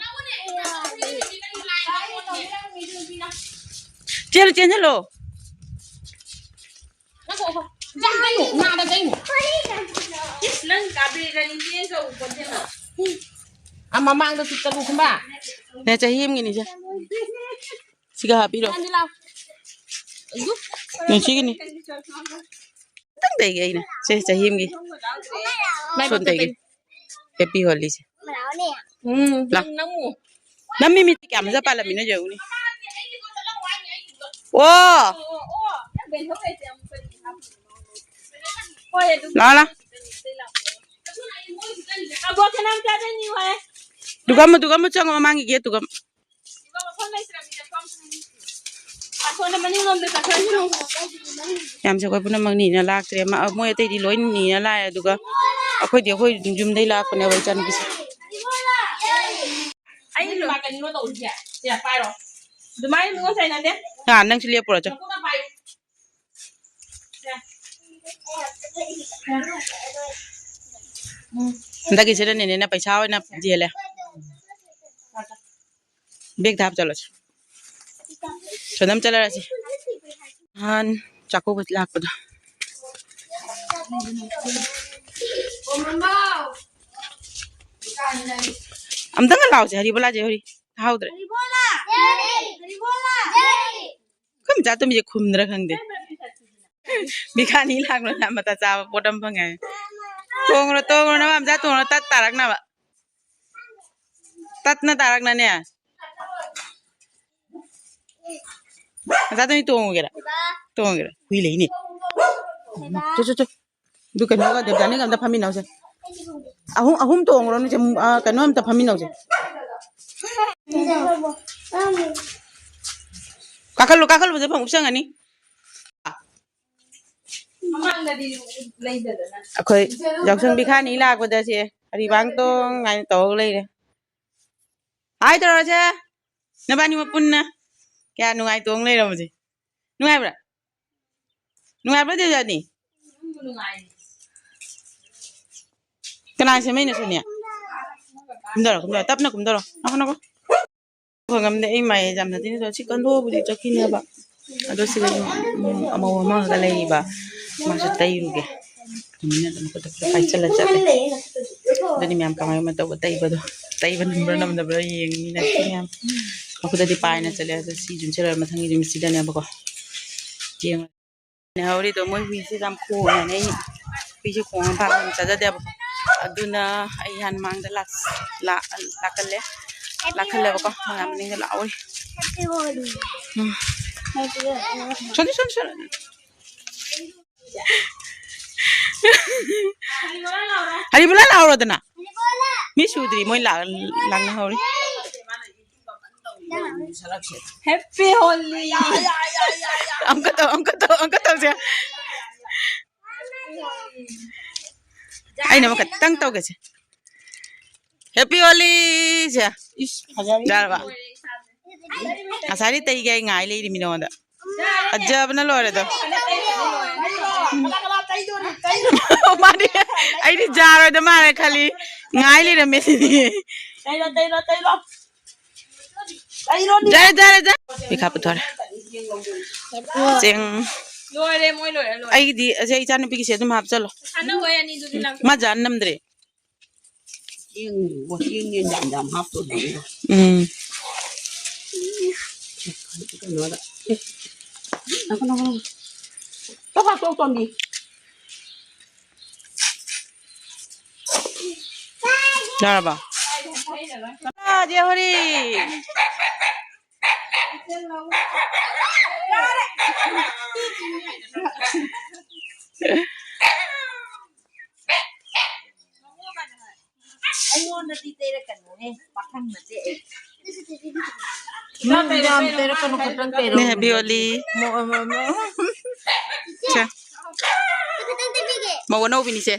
ꯆꯦꯜꯂꯨ, ꯆꯦꯟꯁꯤꯜꯂꯣ꯫ ꯅꯪ ꯀꯩꯅꯣ? ꯅꯥꯗ ꯀꯩꯅꯣ? ꯏꯁ, ꯅꯪ ꯀꯥꯕꯤꯔꯅꯤ, ꯆꯦꯟ ꯆꯧ ꯄꯣꯠꯇꯦꯅ꯫ ꯑ, ꯃꯃꯥꯡꯗ ꯆꯠꯂꯨ, ꯈꯨꯝꯕꯥ꯫ ꯅꯦ, ꯆꯍꯤ ꯑꯃꯒꯤꯅꯤ, ꯁꯦ꯫ ꯁꯤꯒ ꯍꯥꯞꯄꯤꯔꯣ꯫ ꯅꯪꯗꯤ ꯂꯥꯎ꯫ ꯅꯦ, ꯁꯤꯒꯤꯅꯤ꯫ ꯈꯤꯇꯪ ꯇꯩꯒꯦ ꯑꯩꯅ꯫ ꯁꯦ, ꯆꯍꯤ ꯑꯃꯒꯤ꯫ ꯃꯥꯏ ꯁꯣꯟ ꯃꯛꯇ ꯇꯩꯒꯦ꯫ ꯇꯩ꯫ ꯍꯦꯄꯤ ꯍꯣꯂꯤꯁꯦ꯫ ꯎꯝ, ꯂꯥ꯫ ꯅꯪ ꯅꯝꯃꯨ꯫ ꯅꯝꯃꯤ ꯃꯤꯠꯇꯤ ꯀꯌꯥ ꯐꯖ ꯄꯥꯜꯂꯝꯃꯤꯅꯣ ꯌꯦꯡꯉꯨꯅꯦ꯫ ꯑꯣ꯫ ꯂꯥ, ꯂꯥ꯫ ꯗꯨꯒꯥ ꯑꯃ, ꯗꯨꯒꯥ ꯑꯃ ꯆꯪꯉꯣ, ꯃꯃꯥꯡꯒꯤ ꯒꯦꯠꯇꯨꯒ꯫ ꯑꯁꯣꯝꯗ ꯃꯅꯤꯡꯂꯣꯝꯗ ꯆꯠꯈ꯭ꯔꯁꯤ꯫ ꯌꯥꯝꯁꯦ ꯑꯩꯈꯣꯏ ꯄꯨꯝꯅꯃꯛ ꯅꯤꯅ ꯂꯥꯛꯇ꯭ꯔꯦ꯫ ꯃ-, ꯃꯣꯏ ꯑꯇꯩꯗꯤ ꯂꯣꯏ ꯅꯤꯅ ꯂꯥꯛꯑꯦ, ꯑꯗꯨꯒ ꯑꯩꯈꯣꯏꯗꯤ ꯑꯩꯈꯣꯏ ꯌꯨꯝꯗꯩ ꯂꯥꯛꯄꯅꯦꯕ, ꯏꯆꯥꯅꯨꯄꯤꯁꯦ꯫ ꯑꯩ ꯂꯥꯛꯀꯅꯤꯉꯣ ꯇꯧꯔꯤꯁꯦ꯫ ꯁꯦ, ꯄꯥꯏꯔꯣ꯫ ꯑꯗꯨꯃꯥꯏꯅ ꯃꯤꯉꯣꯟ ꯆꯩꯅꯗꯦ꯫ ꯑꯥ, ꯅꯪꯁꯨ ꯂꯦꯞꯄꯨꯔꯣ, ꯆꯣ꯫ ꯅꯈꯨꯠꯅ ꯄꯥꯏꯌꯨ꯫ ꯁꯦ꯫ ꯁꯦ꯫ ꯎꯝ꯫ ꯍꯟꯗꯛꯀꯤꯁꯤꯗ ꯅꯦꯅꯦꯅ ꯄꯩꯁꯥ ꯑꯣꯏꯅ ꯌꯦꯜꯂꯦ꯫ ꯕꯦꯒꯇ ꯍꯥꯞ ꯆꯠꯂꯁꯤ꯫ ꯁꯣꯗꯝ ꯆꯠꯂꯔꯁꯤ꯫ ꯅꯍꯥꯟ ꯆꯥꯛꯀꯧꯕ ꯂꯥꯛꯄꯗꯣ꯫ ꯑꯝꯇꯪꯒ ꯂꯥꯎꯁꯦ, ꯍꯔꯤꯕꯣꯂꯥꯁꯦ, ꯍꯔꯤ꯫ ꯇꯥꯍꯧꯗ꯭ꯔꯦ꯫ ꯑꯩꯈꯣꯏ ꯃꯆꯥ ꯇꯨꯝꯃꯤꯁꯦ ꯈꯨꯝꯗ꯭ꯔꯥ ꯈꯪꯗꯦ꯫ ꯕꯤꯈꯥꯅꯤ ꯂꯥꯛꯅ ꯃꯇꯥ ꯆꯥꯕ ꯄꯣꯠ ꯑꯃ ꯐꯪꯉꯦ꯫ ꯇꯣꯡꯉꯨꯔꯣ, ꯇꯣꯡꯉꯨꯔꯣ, ꯅꯃꯥ ꯃꯆꯥ ꯇꯣꯡꯉꯨꯔꯣ, ꯇꯠ ꯇꯥꯔꯛꯅꯕ꯫ ꯇꯠꯅ ꯇꯥꯔꯛꯅꯅꯦ꯫ ꯅꯆꯥꯗꯣ ꯑꯅꯤ ꯇꯣꯡꯉꯨꯒꯦꯔꯥ? ꯇꯣꯡꯉꯨꯒꯦꯔꯥ? ꯍꯨꯏ ꯂꯩꯅꯦ꯫ ꯆꯣ, ꯆꯣ, ꯆꯣ꯫ ꯑꯗꯨ ꯀꯩꯅꯣꯒ ꯗꯦꯕꯗꯥꯅꯤꯒ ꯑꯝꯇ ꯐꯝꯃꯤꯟꯅꯧꯁꯦ꯫ ꯑꯍꯨꯝ, ꯑꯍꯨꯝ ꯇꯣꯡꯉꯨꯔꯣ ꯅꯣꯏꯁꯦ꯫ ꯎꯝ, ꯑ, ꯀꯩꯅꯣ ꯑꯝꯇ ꯐꯝꯃꯤꯟꯅꯧꯁꯦ꯫ ꯀꯥꯈꯠꯂꯨ, ꯀꯥꯈꯠꯂꯨꯕꯁꯦ ꯐꯪ ꯎꯞꯁꯪꯒꯅꯤ꯫ ꯃꯃꯥꯡꯗꯗꯤ ꯂꯩꯗꯗꯅ꯫ ꯑꯩꯈꯣꯏ ꯌꯥꯎꯁꯪ ꯄꯤꯈꯥꯅꯤ ꯂꯥꯛꯄꯗ ꯁꯦ ꯑꯔꯤꯕꯥꯡ ꯇꯣꯡ ꯍꯥꯏꯅ ꯇꯧꯔꯒ ꯂꯩꯔꯦ꯫ ꯍꯥꯏ ꯇꯧꯔꯁꯦ꯫ ꯅꯕꯥꯅꯤꯃꯛ ꯄꯨꯟꯅ꯫ ꯀꯌꯥ ꯅꯨꯡꯉꯥꯏ ꯇꯣꯡ ꯂꯩꯔꯝꯕꯁꯦ꯫ ꯅꯨꯡꯉꯥꯏꯕ꯭ꯔꯥ? ꯅꯨꯡꯉꯥꯏꯕ꯭ꯔꯥ ꯗꯦꯕꯖꯥꯅꯤ? ꯀꯅꯥ ꯁꯦꯝꯃꯛꯏꯅꯣ ꯁꯣꯅꯤꯌꯥ? ꯀꯨꯝꯗꯔꯣ, ꯀꯨꯝꯗꯔꯣ, ꯇꯞꯅ ꯀꯨꯝꯗꯔꯣ꯫ ꯅꯈꯣ, ꯅꯈꯣ꯫ ꯈꯪꯉꯝꯗꯦ, ꯑꯩ ꯃꯥꯏ ꯑꯦꯛꯖꯥꯝ ꯅꯠꯇꯦ, ꯁꯤ ꯀꯟꯗꯣꯛꯑꯕꯨꯗꯤ ꯆꯠꯈꯤꯅꯦꯕ꯫ ꯑꯗꯣ ꯁꯤꯗ ꯁꯨꯝ, ꯎꯝ, ꯑꯃꯧ ꯑꯃꯈꯛ ꯂꯩꯔꯤꯕ, ꯃꯥꯁꯨ ꯇꯩꯔꯨꯒꯦ꯫ ꯑꯗꯨꯃꯥꯏꯅ ꯑꯗꯨꯝ ꯈꯨꯗꯛꯇ ꯄꯥꯏꯁꯤꯜꯂ ꯆꯠꯂꯦ꯫ ꯑꯗꯨꯅꯤ ꯃꯌꯥꯝ ꯀꯃꯥꯏ ꯀꯃꯥꯏ ꯇꯧꯕ ꯇꯩꯕꯗꯣ, ꯇꯩꯕ ꯅꯝꯕ꯭ꯔꯥ ꯅꯝꯗꯕ꯭ꯔꯥ ꯌꯦꯡꯉꯤ ꯃꯌꯥꯝ꯫ ꯃꯈꯨꯠꯇꯗꯤ ꯄꯥꯏꯅ ꯆꯠꯂꯦ, ꯑꯗꯣ ꯁꯤ ꯖꯤꯝ ꯁꯦꯟꯇꯔ ꯃꯊꯪꯒꯤ ꯖꯤꯝ ꯁꯤꯗꯅꯦꯕꯀꯣ꯫ ꯌꯦꯡꯉꯣ꯫ ꯂꯩꯍꯧꯔꯤꯗꯣ ꯃꯣꯏ ꯍꯨꯏꯁꯦ ꯌꯥꯝ ꯈꯣꯡꯉꯦꯅ ꯑꯩ ꯍꯨꯏꯁꯦ ꯈꯣꯡꯉ ꯐꯥꯕ ꯌꯥꯝ ꯆꯥꯖꯗꯦꯕꯀꯣ꯫ ꯑꯗꯨꯅ ꯑꯩ ꯍꯥꯟꯅ ꯃꯥꯡꯗ ꯂꯥꯛ-, ꯂꯥꯛ-, ꯂꯥꯛꯀꯜꯂꯦ꯫ ꯂꯥꯛꯀꯜꯂꯦꯕꯀꯣ꯫ ꯃꯣꯏ ꯑꯥ ꯃꯅꯤꯡꯗ ꯂꯥꯛꯍꯧꯔꯤ꯫ ꯎꯝ꯫ ꯁꯣꯝꯗ, ꯁꯣꯝꯗ, ꯁꯣꯝꯗ꯫ ꯍꯔꯤꯕꯣꯂꯥ ꯂꯥꯛꯍꯧꯔꯣꯗꯅ꯫ ꯃꯤ ꯁꯨꯗ꯭ꯔꯤ, ꯃꯣꯏ ꯂꯥꯛ-, ꯂꯥꯛꯅꯍꯧꯔꯤ꯫ Happy Holi! ꯑꯃꯨꯛꯀ ꯇꯧ, ꯑꯃꯨꯛꯀ ꯇꯧ, ꯑꯃꯨꯛꯀ ꯇꯧꯁꯦ꯫ ꯑꯩꯅ ꯑꯃꯈꯛꯇꯪ ꯇꯧꯒꯦꯁꯦ꯫ Happy Holi ꯁꯦ꯫ ꯏꯁ, ꯐꯖꯔꯦ꯫ ꯌꯥꯔꯕ? ꯉꯁꯥꯏꯗꯤ ꯇꯩꯒꯦ ꯑꯩ ꯉꯥꯏ ꯂꯩꯔꯤꯃꯤ ꯅꯉꯣꯟꯗ꯫ ꯐꯖꯕꯅ ꯂꯣꯏꯔꯦꯗꯣ꯫ ꯃꯥꯗꯤ ꯑꯩꯗꯤ ꯖꯥꯔꯣꯏꯗ ꯃꯥꯜꯂꯦ ꯈꯜꯂꯤ꯫ ꯉꯥꯏ ꯂꯩꯔꯝꯃꯦ ꯁꯤꯗꯤ꯫ ꯇꯩꯔꯣ, ꯇꯩꯔꯣ, ꯇꯩꯔꯣ꯫ ꯇꯩꯔꯣꯅꯦ꯫ ꯖꯥꯔꯦ, ꯖꯥꯔꯦ, ꯖꯥꯔꯦ꯫ ꯄꯤꯈꯥ ꯄꯨꯊꯣꯔꯦ꯫ ꯆꯦꯡ꯫ ꯂꯣꯏꯔꯦ, ꯃꯣꯏ ꯂꯣꯏꯔꯦ, ꯂꯣꯏꯔꯦ꯫ ꯑꯩꯒꯤꯗꯤ ꯑꯁꯤ ꯏꯆꯥꯅꯨꯄꯤꯒꯤꯁꯦ ꯑꯗꯨꯝ ꯍꯥꯞꯆꯜꯂꯣ꯫ ꯁꯥꯟꯅꯧ ꯍꯣꯏ ꯑꯅꯤꯗꯨꯗꯤ ꯅꯪ꯫ ꯃꯥ ꯖꯥꯔ ꯅꯝꯗ꯭ꯔꯦ꯫ ꯆꯦꯡ, ꯆꯦꯡ ꯌꯦꯟ ꯌꯥꯝ ꯌꯥꯝ ꯍꯥꯞꯇꯣꯏꯅꯦ꯫ ꯎꯝ꯫ ꯀꯩꯅꯣꯗ꯫ ꯑꯦ, ꯅꯪ, ꯅꯪ, ꯅꯪ꯫ ꯇꯣꯛ ꯈꯥꯛꯇꯣꯛ ꯇꯣꯝꯕꯤ꯫ ꯌꯥꯔꯕ? ꯑꯥ, ꯖꯦꯍꯣꯔꯤ꯫ ꯑꯩꯉꯣꯟꯗꯗꯤ ꯇꯩꯔꯛꯀꯅꯨꯍꯦ, ꯄꯥꯈꯪ ꯃꯆꯦ ꯑꯩ꯫ ꯌꯥꯝ ꯇꯩꯔꯛꯀꯅꯨ, ꯈꯛꯇꯪ ꯇꯩꯔꯛꯎ꯫ ꯅꯦ, ꯕꯤꯌꯣꯂꯤ꯫ ꯃꯣ-, ꯃꯣ-, ꯃꯣ-, ꯁꯦ꯫ ꯃꯧ ꯑꯅꯧꯕꯤꯅꯤꯁꯦ꯫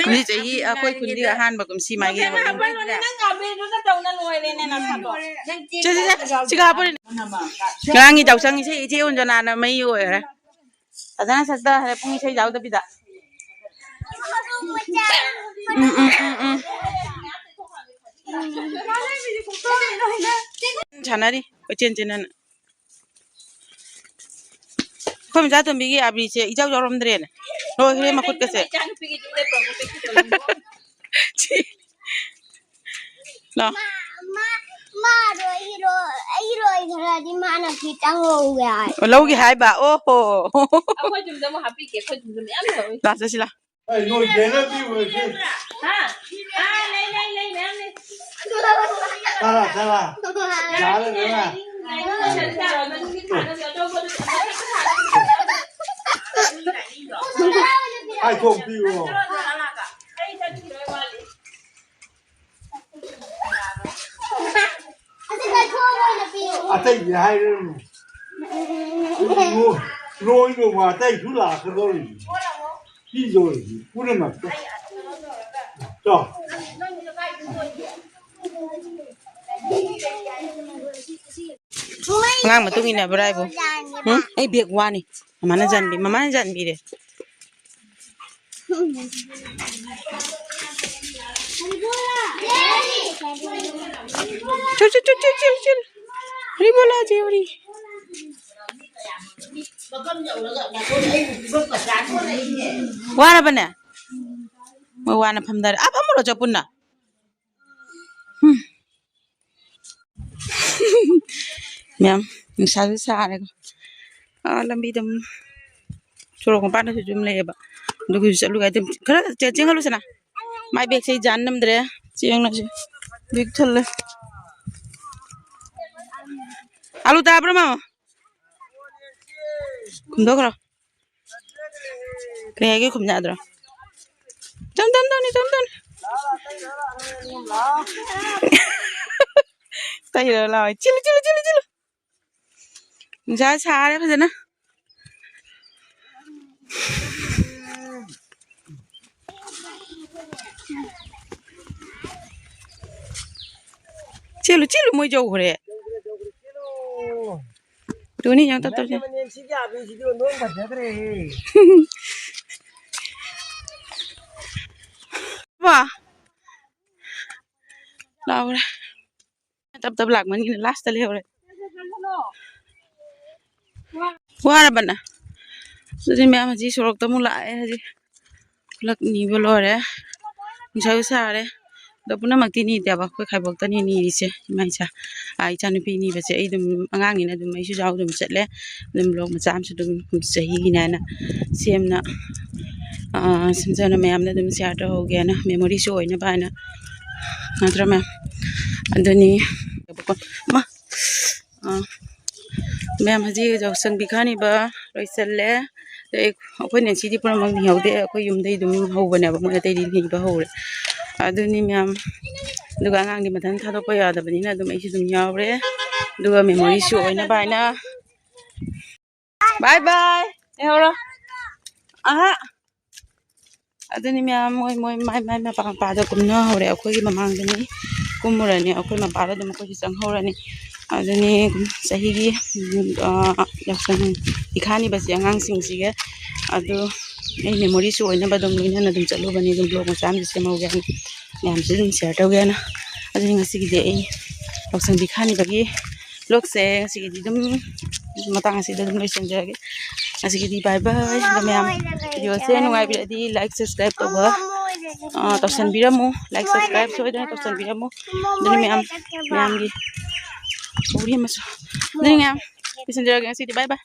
ꯀꯨꯝꯁꯤ ꯆꯍꯤ ꯑꯩꯈꯣꯏ ꯈꯨꯟꯒꯤ ꯑꯍꯥꯟꯕ ꯀꯨꯝꯁꯤ ꯃꯥꯒꯤ꯫ ꯅꯪ ꯑꯕꯦꯔꯗꯨꯅ ꯇꯧꯅ ꯂꯣꯏꯔꯦꯅꯦ ꯅꯁꯥꯗꯣ꯫ ꯁꯦ, ꯁꯦ, ꯁꯦ, ꯁꯤꯒ ꯍꯥꯞꯄꯨꯅꯦ꯫ ꯉꯔꯥꯡꯒꯤ ꯌꯥꯎꯁꯪ ꯏꯁꯩ ꯏꯆꯦ ꯑꯣꯟꯖꯅꯥꯅ ꯃꯩ ꯑꯣꯏꯈ꯭ꯔꯦ꯫ ꯐꯖꯅ ꯁꯛꯊꯈ꯭ꯔꯦ ꯄꯨꯡ ꯏꯁꯩ ꯌꯥꯎꯗꯕꯤꯗ꯫ ꯎꯝ, ꯎꯝ, ꯎꯝ, ꯎꯝ꯫ ꯁꯥꯟꯅꯔꯤ ꯀꯣꯏꯆꯦꯟ ꯆꯦꯟꯅꯅ꯫ ꯑꯩꯈꯣꯏ ꯃꯆꯥ ꯇꯣꯝꯕꯤꯒꯤ ꯑꯥꯕ꯭ꯔꯤꯁꯦ ꯏꯆꯥꯎ ꯌꯥꯎꯔꯝꯗ꯭ꯔꯦꯅꯦ꯫ ꯂꯣꯏꯈ꯭ꯔꯦ ꯃꯈꯨꯠꯀꯁꯦ꯫ ꯁꯤ꯫ ꯂꯥꯎ꯫ ꯃꯥ-, ꯃꯥ-, ꯃꯥꯗꯣ ꯑꯩꯒꯤ ꯂꯣꯏ-, ꯑꯩꯒꯤ ꯂꯣꯏꯈ꯭ꯔꯗꯤ ꯃꯥꯅ ꯈꯤꯇꯪ ꯂꯧꯒꯦ ꯍꯥꯏ꯫ ꯑꯣ, ꯂꯧꯒꯦ ꯍꯥꯏꯕ? ꯑꯣꯍꯣ꯫ ꯑꯩꯈꯣꯏ ꯌꯨꯝꯗ ꯑꯃꯨꯛ ꯍꯥꯞꯄꯤꯒꯦ, ꯑꯩꯈꯣꯏ ꯌꯨꯝꯗ ꯃꯌꯥꯝ ꯂꯩꯍꯧꯔꯤ꯫ ꯂꯥꯛ ꯆꯠꯁꯤ ꯂꯥꯎ꯫ ꯑꯩ ꯅꯣꯏ ꯆꯦꯅ ꯄꯤꯔꯨꯔꯁꯤ꯫ ꯍꯥ? ꯑꯥ, ꯂꯩ, ꯂꯩ, ꯂꯩ, ꯃꯌꯥꯝ ꯂꯩ꯫ ꯆꯂꯥ, ꯆꯂꯥ꯫ ꯌꯥꯔꯦ, ꯌꯥꯔꯦ꯫ ꯑꯩ ꯊꯣꯛ ꯄꯤꯔꯨꯔꯣ꯫ ꯑꯇꯩꯗꯤ ꯍꯥꯏꯔꯨꯔꯅꯨ꯫ ꯂꯣꯏ ꯅꯣꯡꯃ ꯑꯇꯩꯁꯨ ꯂꯥꯛꯀꯗꯧꯔꯤꯅꯤ꯫ ꯄꯤꯗꯧꯔꯤꯅꯤ ꯄꯨꯝꯅꯃꯛꯇ꯫ ꯆꯥꯎ꯫ ꯑꯉꯥꯡ ꯃꯇꯨꯡ ꯏꯟꯅꯕ꯭ꯔꯥ ꯍꯥꯏꯕꯨ? ꯎꯝ? ꯑꯩ ꯕꯦꯒ ꯋꯥꯅꯤ꯫ ꯃꯃꯥꯅ ꯆꯟꯕꯤ-, ꯃꯃꯥꯅ ꯆꯟꯕꯤꯔꯦ꯫ ꯆꯨ, ꯆꯨ, ꯆꯨ, ꯆꯨ, ꯆꯨ, ꯆꯨ꯫ ꯔꯤꯕꯣꯂꯥ ꯆꯦ ꯎꯔꯤ꯫ ꯋꯥꯔꯕꯅꯦ? ꯃꯣꯏ ꯋꯥꯅ ꯐꯝꯗꯔꯦ꯫ ꯑꯥ, ꯐꯝꯃꯨꯔꯣ ꯆꯣ ꯄꯨꯟꯅ꯫ ꯍꯨꯝ꯫ ꯃꯌꯥꯝ ꯅꯨꯡꯁꯥꯁꯨ ꯁꯥꯔꯦꯀꯣ꯫ ꯑꯥ, ꯂꯝꯕꯤꯗ ꯑꯃꯨꯛ ꯁꯣꯔꯣꯛ ꯃꯄꯥꯟꯗꯁꯨ ꯑꯗꯨꯝ ꯂꯩꯌꯦꯕ꯫ ꯑꯗꯨꯒꯤꯁꯨ ꯆꯠꯂꯨꯒꯦ ꯍꯥꯏꯗꯤ ꯈꯔ ꯆꯦ-, ꯆꯦꯟꯍꯜꯂꯨꯁꯤꯅ꯫ ꯃꯥꯏ ꯕꯦꯒꯁꯦ ꯑꯩ ꯌꯥꯟ ꯉꯝꯗ꯭ꯔꯦ꯫ ꯆꯦꯡꯅꯁꯦ ꯄꯤꯛ ꯊꯜꯂꯦ꯫ ꯑꯥꯂꯨ ꯇꯥꯕ꯭ꯔꯣ, ꯃꯥꯃ? ꯈꯨꯝꯗꯣꯛꯈ꯭ꯔꯣ꯫ ꯀꯩ ꯍꯥꯏꯒꯦ? ꯈꯨꯝ ꯌꯥꯗ꯭ꯔꯣ? ꯇꯝ, ꯇꯝ, ꯇꯝꯅꯤ, ꯇꯝ, ꯇꯝꯅꯤ꯫ ꯇꯩꯔꯣ ꯂꯥꯎ꯫ ꯆꯤꯜꯂꯨ, ꯆꯤꯜꯂꯨ, ꯆꯤꯜꯂꯨ, ꯆꯤꯜꯂꯨ꯫ ꯅꯨꯡꯁꯥ ꯁꯥꯔꯦ ꯐꯖꯅ꯫ ꯆꯦꯜꯂꯨ, ꯆꯦꯜꯂꯨ, ꯃꯣꯏ ꯌꯧꯈ꯭ꯔꯦ꯫ ꯇꯨꯅꯤ, ꯌꯦꯡꯉꯣ, ꯇꯞ ꯇꯞ ꯆꯦꯜꯂꯨ꯫ ꯅꯪꯒꯤ ꯃꯅꯦꯝꯁꯤꯒꯤ ꯑꯥꯕꯤꯁꯤꯗꯤ ꯑꯣꯟꯊꯣꯛ ꯐꯖꯈ꯭ꯔꯦꯍꯦ꯫ ꯋꯥ꯫ ꯂꯥꯎꯔꯦ꯫ ꯇꯞ ꯇꯞ ꯂꯥꯛꯃꯟꯒꯤꯅ ꯂꯥꯁꯇ ꯂꯩꯍꯧꯔꯦ꯫ ꯋꯥꯔꯕꯅ? ꯑꯗꯨꯗꯤ ꯃꯌꯥꯝ ꯍꯧꯖꯤꯛ ꯁꯣꯔꯣꯛꯇ ꯑꯃꯨꯛ ꯂꯥꯛꯑꯦ꯫ ꯍꯧꯖꯤꯛ ꯈꯨꯂꯛ ꯅꯤꯕ ꯂꯣꯏꯔꯦ꯫ ꯅꯨꯡꯁꯥꯁꯨ ꯁꯥꯔꯦ꯫ ꯑꯗꯣ ꯄꯨꯝꯅꯃꯛꯇꯤ ꯅꯤꯗꯦꯕ, ꯑꯩꯈꯣꯏ ꯈꯥꯏꯕꯣꯛꯇꯅꯤ ꯅꯤꯔꯤꯁꯦ꯫ ꯏꯃꯥ ꯏꯆꯥ, ꯑꯥ, ꯏꯆꯥꯅꯨꯄꯤ ꯅꯤꯕꯁꯦ ꯑꯩ ꯑꯗꯨꯝ ꯑꯉꯥꯡꯅꯤꯅ ꯑꯗꯨꯝ ꯑꯩꯁꯨ ꯌꯥꯎ ꯑꯗꯨꯝ ꯆꯠꯂꯦ꯫ ꯑꯗꯨꯝ ꯕ꯭ꯂꯣꯛ ꯃꯆꯥ ꯑꯃꯁꯨ ꯑꯗꯨꯝ ꯆꯍꯤꯒꯤꯅꯦꯅ ꯁꯦꯝꯅ, ꯑꯥ, ꯁꯦꯝꯖꯅ ꯃꯌꯥꯝꯅ ꯑꯗꯨꯝ ꯁꯤꯌꯥꯔ ꯇꯧꯍꯧꯒꯦꯅ, ꯃꯦꯃꯣꯔꯤꯁꯨ ꯑꯣꯏꯅꯕ ꯍꯥꯏꯅ ꯅꯠꯇ꯭ꯔ ꯃꯌꯥꯝ? ꯑꯗꯨꯅꯤ꯫ ꯃꯥ, ꯑꯥ, ꯃꯌꯥꯝ ꯍꯧꯖꯤꯛ ꯌꯥꯎꯁꯪ ꯄꯤꯈꯥꯅꯤꯕ ꯂꯣꯏꯁꯤꯜꯂꯦ꯫ ꯑꯗꯩ ꯑꯩꯈꯣꯏꯅ ꯁꯤꯗꯤ ꯄꯨꯝꯅꯃꯛ ꯅꯤꯍꯧꯗꯦ, ꯑꯩꯈꯣꯏ ꯌꯨꯝꯗꯩ ꯑꯗꯨꯝ ꯍꯧꯕꯅꯦꯕ, ꯃꯣꯏ ꯑꯇꯩꯗꯤ ꯅꯤꯕ ꯍꯧꯔꯦ꯫ ꯑꯗꯨꯅꯤ ꯃꯌꯥꯝ꯫ ꯑꯗꯨꯒ ꯑꯉꯥꯡꯗꯤ ꯃꯊꯟ ꯊꯥꯗꯣꯛꯄ ꯌꯥꯗꯕꯅꯤꯅ ꯑꯗꯨꯝ ꯑꯩꯁꯨ ꯑꯗꯨꯝ ꯌꯥꯎꯔꯦ꯫ ꯑꯗꯨꯒ ꯃꯦꯃꯣꯔꯤꯁꯨ ꯑꯣꯏꯅꯕ ꯍꯥꯏꯅ꯫ ꯕꯥꯏ ꯕꯥꯏ꯫ ꯂꯩꯍꯧꯔꯣ꯫ ꯑꯍꯥ꯫ ꯑꯗꯨꯅꯤ ꯃꯌꯥꯝ, ꯃꯣꯏ, ꯃꯣꯏ, ꯃꯥꯏ, ꯃꯥꯏ ꯃꯄꯥ ꯃꯄꯥꯗ ꯀꯨꯝꯅꯍꯧꯔꯦ꯫ ꯑꯩꯈꯣꯏꯒꯤ ꯃꯃꯥꯡꯗꯅꯤ ꯀꯨꯝꯃꯨꯔꯅꯤ꯫ ꯑꯩꯈꯣꯏ ꯃꯄꯥꯗ ꯑꯗꯨꯝ ꯑꯩꯈꯣꯏꯁꯨ ꯆꯪꯍꯧꯔꯅꯤ꯫ ꯑꯗꯨꯅꯤ ꯆꯍꯤꯒꯤ, ꯎꯝ, ꯑ, ꯌꯥꯎꯁꯪ ꯄꯤꯈꯥꯅꯤꯕꯁꯦ ꯑꯉꯥꯡꯁꯤꯡꯁꯤꯒꯤ꯫ ꯑꯗꯨ ꯑꯩ ꯃꯦꯃꯣꯔꯤꯁꯨ ꯑꯣꯏꯅꯕ ꯑꯗꯨꯝ ꯂꯣꯏꯅꯅ ꯑꯗꯨꯝ ꯆꯠꯂꯨꯕꯅꯤ꯫ ꯑꯗꯨꯝ ꯕ꯭ꯂꯣꯛ ꯃꯆꯥ ꯑꯃꯁꯨ ꯁꯦꯝꯍꯧꯒꯦ ꯍꯥꯏꯅ, ꯃꯌꯥꯝꯁꯨ ꯑꯗꯨꯝ ꯁꯤꯌꯥꯔ ꯇꯧꯒꯦ ꯍꯥꯏꯅ꯫ ꯑꯗꯨꯅꯤ ꯉꯁꯤꯒꯤꯗꯤ ꯑꯩ ꯌꯥꯎꯁꯪ ꯄꯤꯈꯥꯅꯤꯕꯒꯤ ꯕ꯭ꯂꯣꯛꯁꯦ ꯉꯁꯤꯒꯤꯗꯤ ꯑꯗꯨꯝ ꯃꯇꯥꯡ ꯑꯁꯤꯗ ꯑꯗꯨꯝ ꯂꯣꯏꯁꯤꯟꯖꯔꯒꯦ꯫ ꯉꯁꯤꯒꯤꯗꯤ ꯕꯥꯏ ꯕꯥꯏ꯫ ꯑꯗꯣ ꯃꯌꯥꯝ ꯚꯤꯗꯤꯑꯣꯁꯦ ꯅꯨꯡꯉꯥꯏꯕꯤꯔꯗꯤ ꯂꯥꯏꯛ, ꯁꯕꯁꯀ꯭ꯔꯥꯏꯕ ꯇꯧꯕ, ꯑ, ꯇꯧꯁꯟꯕꯤꯔꯝꯃꯨ꯫ ꯂꯥꯏꯛ, ꯁꯕꯁꯀ꯭ꯔꯥꯏꯕ ꯁꯣꯏꯗꯅ ꯇꯧꯁꯟꯕꯤꯔꯝꯃꯨ꯫ ꯑꯗꯨꯅ ꯃꯌꯥꯝ, ꯃꯌꯥꯝꯒꯤ ꯎꯔꯤ ꯑꯃꯁꯨ꯫ ꯑꯗꯨꯅ ꯃꯌꯥꯝ ꯂꯣꯏꯁꯤꯟꯖꯔꯒꯦ ꯉꯁꯤꯗꯤ꯫ ꯕꯥꯏ ꯕꯥꯏ꯫